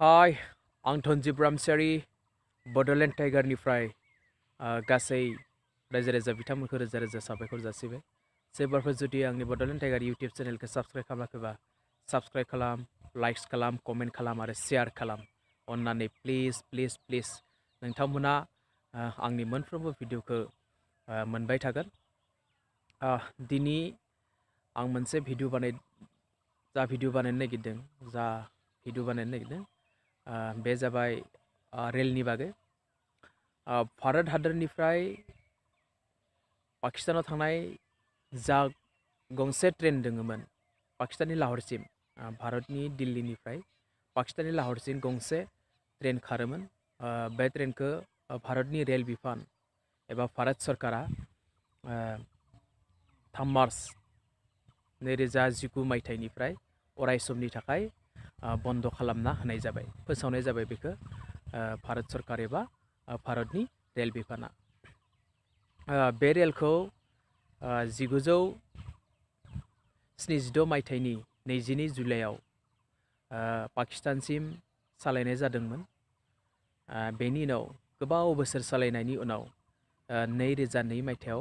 हाय आं धनजिब रामसियारि बड'लेण्ड टाइगारनिफ्राय गासै रायजो राजा बिथांमोनखौ रोजा रोजा साबायखर जासिबाय। सोरबाफोर जुदि आंनि बड'लेण्ड टाइगार इउटिउब चेनेलखौ साबस्क्राइब खालामाखैबा साबस्क्राइब खालाम, लाइक्स खालाम, कमेन्ट खालाम आरो शेयार खालाम। अन्नानै प्लिज नोंथांमोना आंनि मोनफ्रोमबो भिडिअखौ मोनबाय थागोन। दिनै आं मोनसे भिडिअ बानायनो नागिरदों बे जाबाय रेलनि बागै। भारत हादरनिफ्राय पाकिस्तानाव थांनाय जा गंसे ट्रेन दङमोन पाकिस्ताननि लाहौरसिम, भारतनि दिल्लीनिफ्राय पाकिस्ताननि लाहौरसिम गंसे ट्रेन खारोमोन। बे ट्रेनखौ भारतनि रेल बिफान एबा भारत सरकारा 3 मार्च 2019 मायथाइनिफ्राय अराय समनि थाखाय बन्द खालामना होनाय जाबाय, फोसावनाय जाबाय बेखौ भारत सरकार एबा भारतनि रेल बिफाना। बे रेलखौ 1972 मायथाइनि 22 जुलाइआव पाकिस्तानसिम सालायनाय जादोंमोन। बेनि उनाव गोबाव बोसोर सालायनायनि उनाव 2002 मायथाइयाव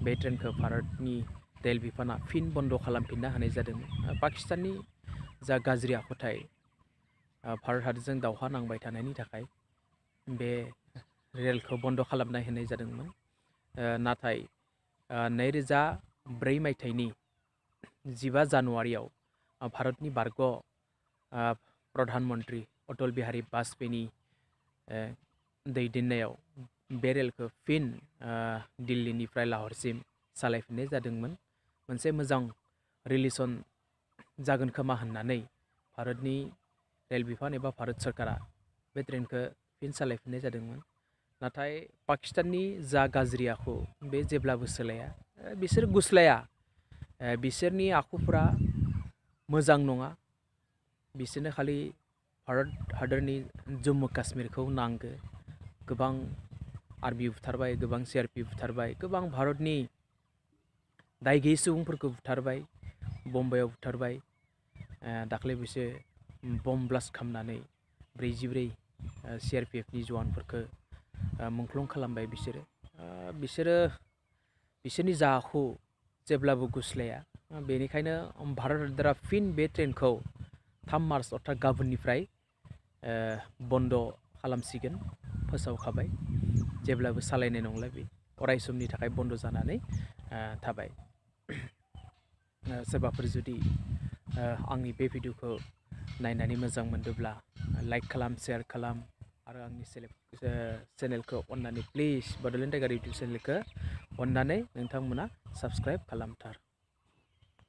बे ट्रेनखौ भारतनि रेल बिफाना फिन बन्द खालामफिनना होनाय जादोंमोन। पाकिस्ताननि जा गाज्रि आखुथाय भारत हादरजों दावहा नांबाय थानायनि थाखाय बे रेलखौ बन्द खालामना होनाय जादोंमोन। नाथाय 2004 मायथाइनि 15 जानुवारियाव भारतनि बारग' प्रधान मन्त्रि अटल बिहारी वाजपेयीनि दैदेननायाव बे रेलखौ फिन दिल्लीनिफ्राय लाहौरसिम सालायफिननाय जादोंमोन। मोनसे मोजां रिलेसन जागोन खोमा होननानै भारतनि रेल बिफान एबा भारत सरकारा बे ट्रेनखौ फिन सालायफिननाय जादोंमोन। नाथाय पाकिस्ताननि जा गाज्रि आखु बे जेब्लाबो सोलाया, बिसोर गुस्लाया, बिसोरनि आखुफोरा मोजां नङा। बिसोरनो खालि भारत हादरनि जम्मु काश्मीरखौ नांगौ। गोबां आर्मि बुथारबाय, गोबां CRP बुथारबाय, गोबां भारतनि दाय गैयै सुबुंफोरखौ बुथारबाय, बम्बाइआव बुथारबाय। दाख्लैबावैसो बम ब्लास्ट खालामनानै 44 CRPFनि जवानफोरखौ मुंख्लं खालामबाय। बिसोरनि जा आखु जेब्लाबो गुस्लाया। बेनिखायनो भारत हादरा फिन बे ट्रेनखौ 3 मार्च अर्थात गाबोननिफ्राय बन्द खालामसिगोन, फोसावखाबाय। जेब्लाबो सालायनाय नंला, बे अराय समनि थाखाय बन्द जानानै थाबाय। सोरबाफोर जुदि आंनि बे भिडिअखौ नायनानै मोजां मोनदोंब्ला लाइक खालाम, शेयार खालाम आरो आंनि चेनेलखौ अन्नानै प्लिज बड'लेण्ड टाइगार इउटिउब चेनेलखौ अन्नानै नोंथांमोना साबस्क्राइब खालामथार।